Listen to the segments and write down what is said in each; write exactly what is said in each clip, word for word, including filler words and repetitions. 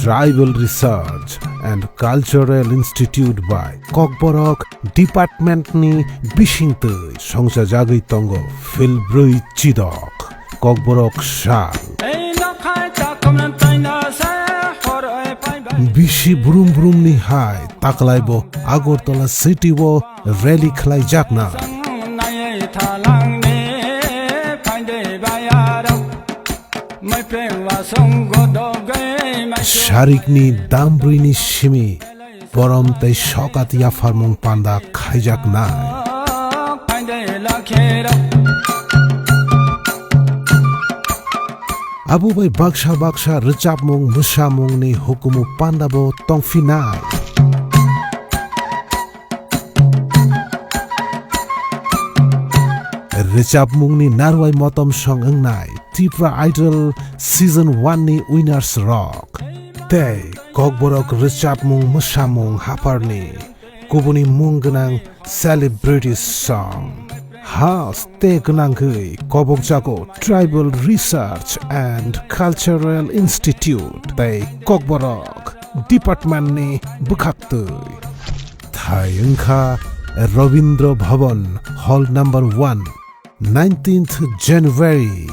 Tribal Research and Cultural Institute bai Kokborok Department ni bisingtwi songchajagwi tongo Philbrwi Chidok. Kokborok sal. Bisi brum brum ni hai taklai bo Agartala city o rally khlai jakna. Sarik ni dambrwi ni simi borom tei sokat yapharmung panda khaijaknai. Abo bai baksa baksa rwchapmung mwsamung ni hukumu panda bo tongphinai. Rwchapmung ni narwai motom song wngnai Tipra Idol season one ni winners rok. Tei Kokborok rwchapmung mwsamung hapharni kubuni mung gwnang celebrity song. Haste gwnangwi kobokjago Tribal Research and Cultural Institute tei Kokborok Department ni bwkhaktwi. Thai wngkha Rabindra Bhavan, Hall number one, nineteenth January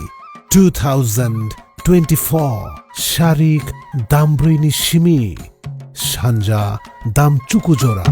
two thousand twenty-four, Sarik dambrwi ni simi, sanja dam chuku jora.